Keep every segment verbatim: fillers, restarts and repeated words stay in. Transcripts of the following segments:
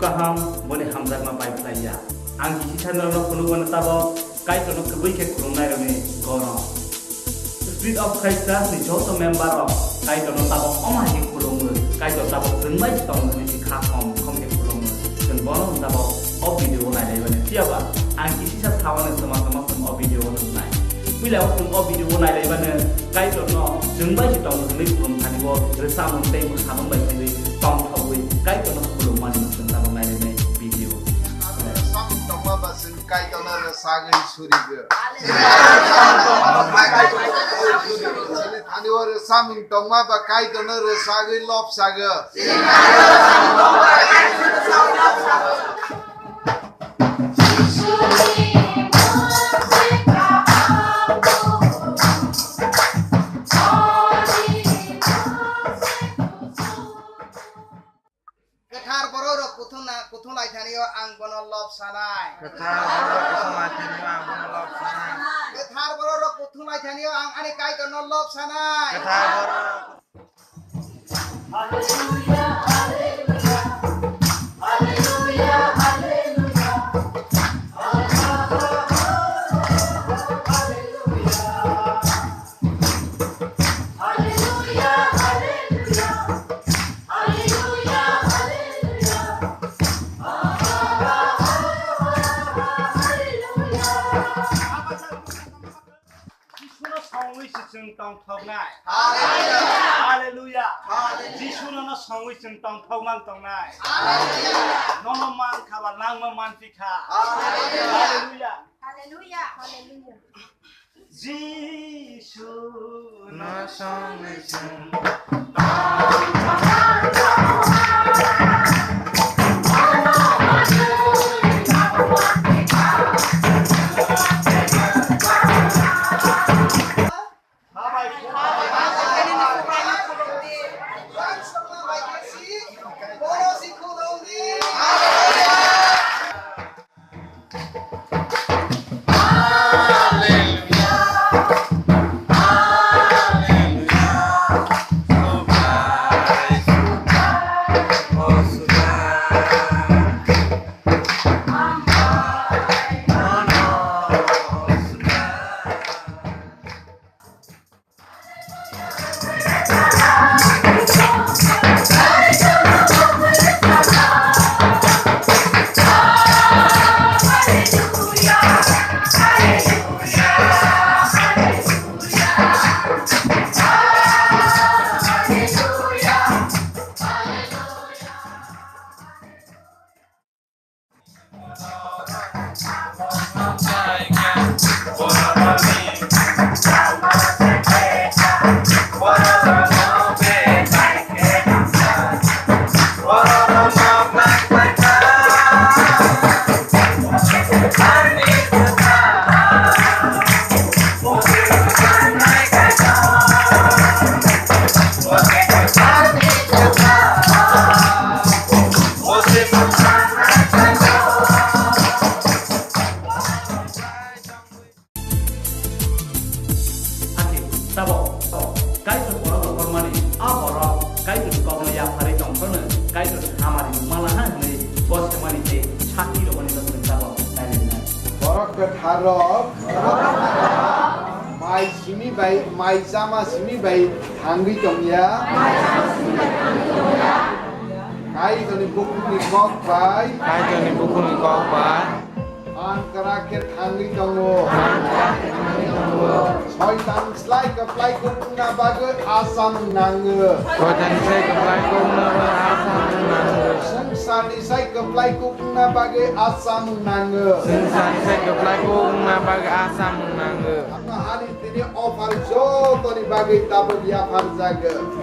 Kaham, boni hamjakma pai phlai ya. Ang kisi sanrokno phunukmano tabok Kaitorno kwbwi khe khulumnairokni goron. Spirit of Christ Church ni joto member rok Kaitorno tabok omo hai khe khulumwi, Kaitor tabok chwng bai se tongo hwnwi se kha khom khom khe khulumwi. Chwng bono tabok o video o nailaimani. Phiyaba ang kisisa saono tama tama chwng o video o nuknai. Puila o chwng o video o nailaimani Kaitorno chwng bai se tongo hwnwi khulum thani bo rwchapmung tei mwsamung bai khaiwi tongthogwi Kaitorno khulummani chwng tabok nailainai video. Samung tongma ba chwng Kaitorno rwchagwi surigo. Chini thani o rwchapmung tongma ba Kaitorno rwchagwi lobsago. Kwthar borok rok kuthung na, kuthung lai thani o ang bono lob sanai. Kwthar borok kuthung lai thani o ang bono lob sanai. Kwthar borok rok kuthung lai thani o ang ani Kaitor no lob sanai. Kwthar borok. Hallelujah, hallelujah, hallelujah, hallelujah. Hallelujah, hallelujah, hallelujah, hallelujah, hallelujah. Jisuno songwi se chwng tongthoknai. Hallelujah. Hallelujah. Hallelujah. Jisuno no songwi chwng tongthok man tongnai. Hallelujah. Nono man kha ba nangma man pi kha. Hallelujah. Hallelujah. Hallelujah. Hallelujah. Jisu no songwi chwng Hakhe tabok Kaitor borok rok hormani a borok Kaitorni kokno yapharwi tongthokno Kaitorni hamari mala ha hwnwi bo semani tei sakki rwmani bagwi tabok nailainai. Borok kwthar rok mai simi bai, mai chama simi bai thangwi tongya. Kaitorni bukhukni kok bai. Kaitorni bukhukni kok bai. Ang kwrak khe thangwi tongo. Soitan slai kwplai kuk wngna bagwi asam nango. Soitan slai kwplai kuk wngna bagwi asam nango. Swngcharni sai kwplai kuk wngna bagwi asam nango. Swngcharni sai kwplai kuk wngna bagwi asam nango. Ano hani tini offer jotoni bagwi tabuk yapharjago.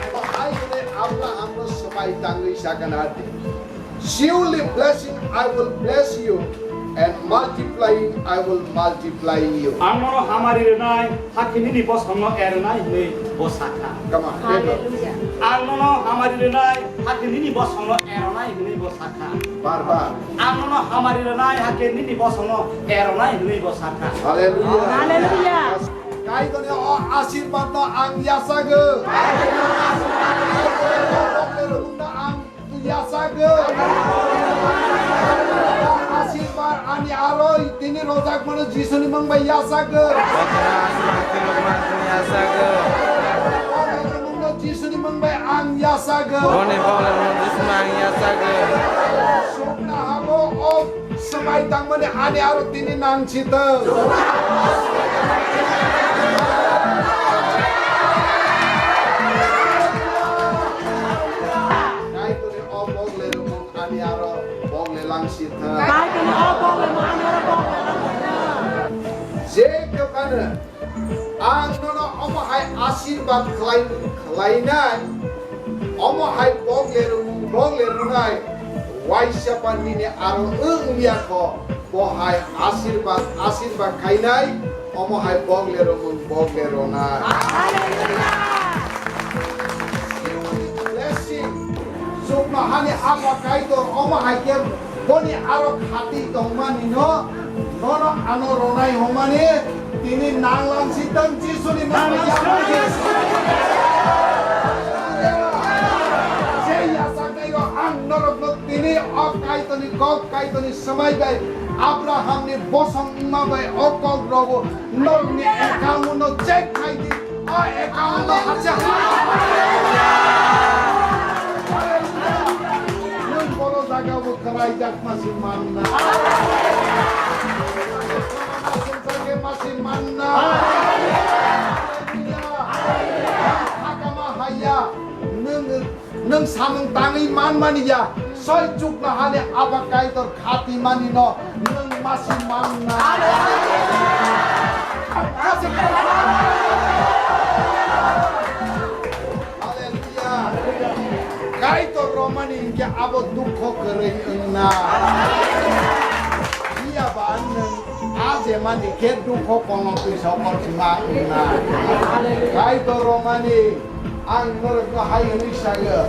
Eba hai hwnwi Abrahamno swmai tangwi sakha na di. Surely blessing I will bless you, and multiplying I will multiply you. Ang nono hamari rwnai, hakhe nini bosongno erwnai hwnwi bo sakha. Come on, Hallelujah. Ang nono hamari rwnai, hakhe nini bosongno erwnai hwnwi bo sakha. Bar bar. Ang nono hamari rwnai, hakhe nini bosongno erwnai hwnwi bo sakha. Hallelujah. Hallelujah. Kaitorni o asirbatno ang yachago. Kaitorni o asirbatno ang yachago. Yasagwi. Asirbar ani aro tini rojak mano Jisuni mung bai yasagwi. Jisuni mung bai ang yasagwi. Boni bole mung Jisuni ang yasagwi. Sukna hago o Swmai tangmani ani aro tini nang sitwng. Kaitorni o bokle rwmung ani aro bokle lang sitwng. Kaitorni o bokle rwmung ani aro bokle lang sitwng. Je kwphano Ang nono omo hai asirbad khlai, khlainai, omo hai bokle rwmung, bokle rwnai, waisa pa nini aro wng ya kho, bo hai asirbad, asirbad khainai, omo hai bokle rwmung, bokle rwnai. Blessing. Chuknohani Apha Kaitor omo hai khe boni aro khati tongmani no, nono ano ronai hwnmani tini nanglang si tong Jisuni mung bai yasaknai. Je yasaknai rok ang norokno tini o Kaitorni kok Kaitorni swmai bai Abrahamni bosong wngma bai o kok rogo norokni account no check khai di. O account o hacha. Nwng bono jaga bo kwlai jak masi manna. Masi manna. Hakama haya. Nwng Nwng samung tangwi manmani ya, soi chuknohani Apha Kaitor khatimani no nwng masi manna. Hallelujah. Kaitor romani hinkhe abo dukho kwrwi wngna. Phiya ba nwng A je mani khe dukho kono twi sokol sima wngna. Kaitor romani ang norokno hai hwnwi sayo.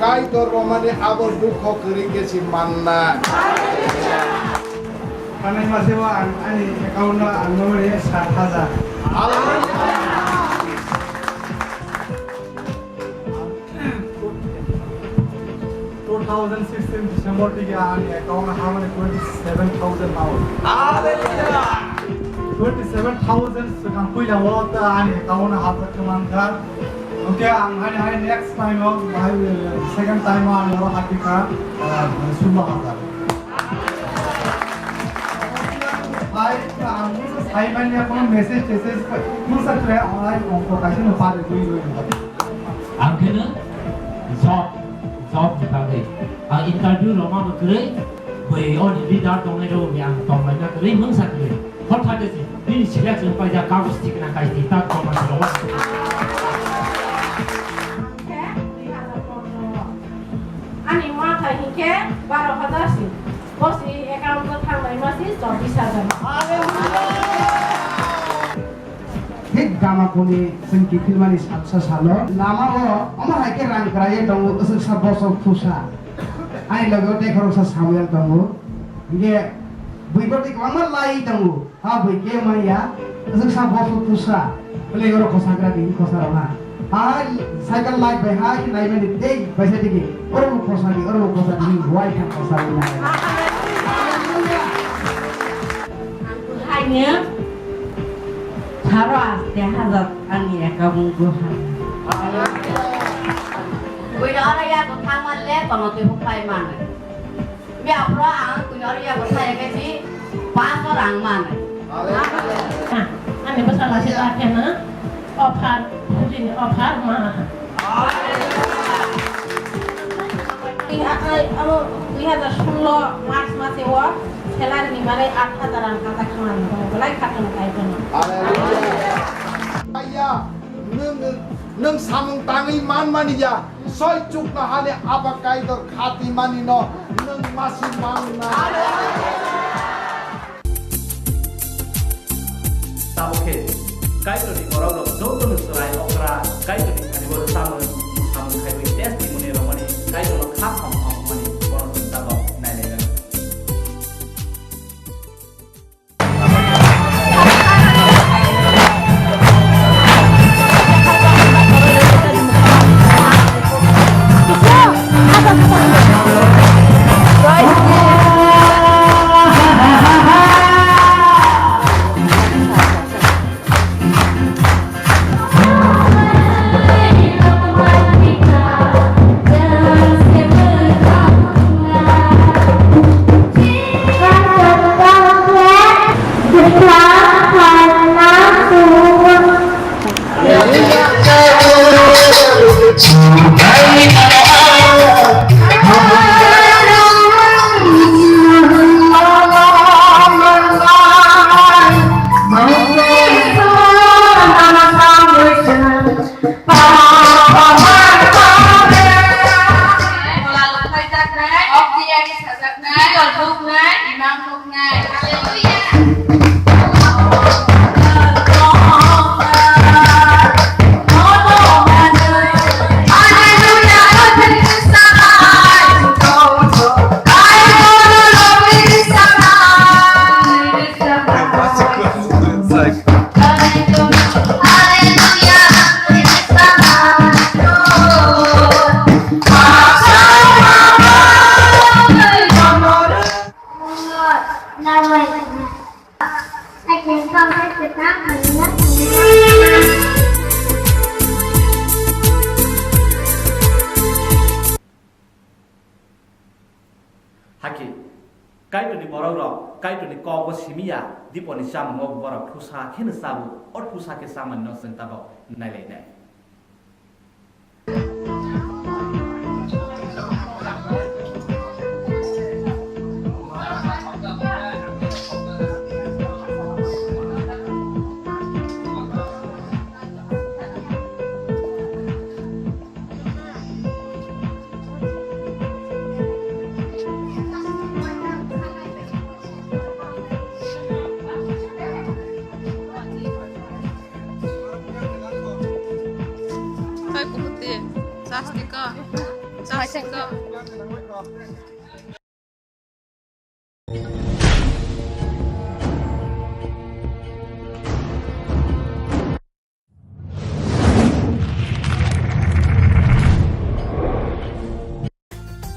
Kaitor romani abo dukho kwrwi khe si manna. Kanai maseo ang ani account no ang nomor sat hajar. Hallelujah. Two thousand sixteen December tigi ani account o hamani twenty seven thousand now. Hallelujah! Twenty seven thousand swkang puila o ta ani account o hapjak khe mankha. Hwnkhe ang hani hani next time o bahai, second time o ani oro hapikha, ah, sullo hajar. Hai, ang mungsa sai manya kono message teses mungsa tre online ongko kaisa no pare dui dui. Ang kheno job, job ni bagwi. Ang interview rwma bo kwrwi, bwi oni leader tongnai rok ni ang tonglaina kwrwi, mungsa kwrwi. Hotha de si, bini selection paijak kagoj tikna kaisi tak tongma si rwma. Ani ma thai hinkhe baro hajar si. Bosi account o thangnai masi chobbish hajar. Thik Damakuni chwng kiphilmani salsa salo lama o omo hai khe rang kwraiwi tongo, aswksa bosok thusa. Ani loge o tei khoroksa Samuel tongo. Hinkhe bui bwtwi kwbangma lai tongo. Ha bui khe manya, aswksa bosok thusa. Bwlai oro khosagra di, khosarok ha. Ha cycle light bai ha khe naimani tei baisa digi. Oro bo khosa di, oro bo khosa di, wai kha khosa di na. Ang kwhaino saro aste hajar ani account o ha. Buino oro yago thangma le kono twi hukhlai mano. Bia pro ang buino oro yago thaya khe si paanch o rang mano. Ani bwsa lasi ta kheno offer, bujini offer ma. Twi ha-, ai, amo dui hajar sullo March mase o salary ni bagwi aat hajar rang kata khna ni tongo, belai kha tongo, tai tongo. Hallelujah. Nwng, nwng samung tangwi manmani ya, soi chuknohani Apha Kaitor khatimani no nwng masi manna. Tabuk khe Kaitorni borok rok joto no chwrai okra Kaitorni thani bo rwchapmung samung khaiwi testimony romani Kaitorno kha kham kham mani bono chwng tabuk nai nai rw. Hake, Kaitorni borok rok Kaitorni kok bo simi ya, diponi chamung o borok thusa kheno chabo, o thusa khe chamani no chwng tabok nailainai. Hai, buhute, chasni ka, chasni ka.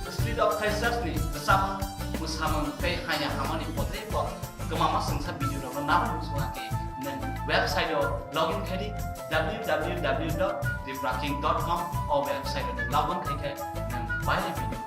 Street of Christ ni bwsakmung, mwsamung tei haya hamani potrebo kwbangma chwngsa video rokno narwkna songya khe nwng website o login khai di, w w w dot tripura king dot com. O website o login khai khe nwng bai video